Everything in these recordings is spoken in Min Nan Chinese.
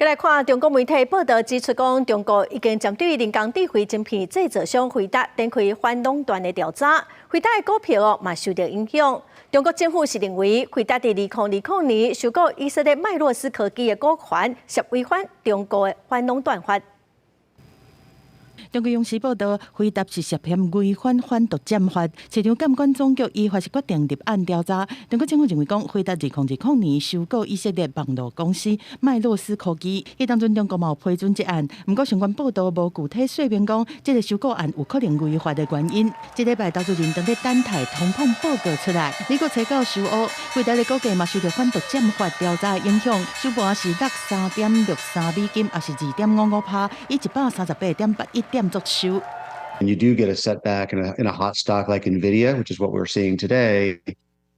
來看中國媒體報道指出，講中國已經針對人工智慧晶片製造商輝達展開反壟斷的調查，輝達的股票哦嘛受到影響。中國政府是認為輝達佇2020年收購以色列麥洛斯科技的股權，是違反中國的反壟斷法。中國央視報道，輝達是涉嫌違反反獨佔法，市場監管總局依法是決定立案調查。中國政府認為講，輝達2020年收購以色列網路公司麥洛斯科技，彼當陣中國嘛有批准這案，毋過相關報道無具體說明講，這個收購案有可能違法的原因。這禮拜投資人當咧等待通膨報告出來，美國初九收烏，輝達的股價嘛受著反獨佔法調查的影響，收盤是落3.63美金，抑是2.55趴，以138.81點作收。 And you do get a setback in a hot stock like Nvidia, which is what we're seeing today.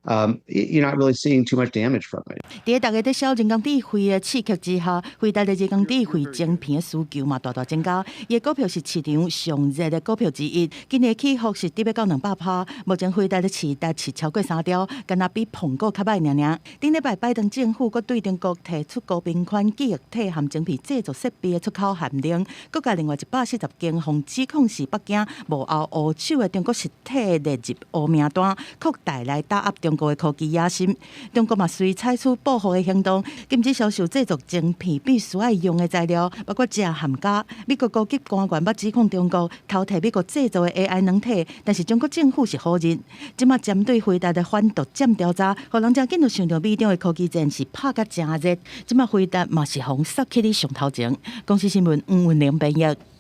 You're not really seeing too much damage from it. 佇大家咧燒人工智慧的刺激之下，輝達的人工智慧晶片的需求嘛大大增加。伊的股票是市場上熱的股票之一，今年起伏是直欲到200趴。目前輝達的市值是超過3兆，敢若比蘋果較歹爾爾。頂禮拜拜登政府閣對中國提出高頻寬記憶體和晶片製造設備的出口限令，閣共另外140間予指控是北京幕後烏手的中國實體列入烏名單，擴大來打壓中國的科技野心。中國嘛隨採取報復的行動，禁止銷售製作晶片必須愛用的材料，包括鑄和鉀。美國高級官員捌指控中國偷提美國製造的 AI 軟體，但是中國政府是否認。這馬針對輝達的反獨佔調查，予人誠緊就想著美中的科技戰是拍甲誠熱。這馬輝達嘛是予索去咧上頭前。公視新聞吳文玲編譯。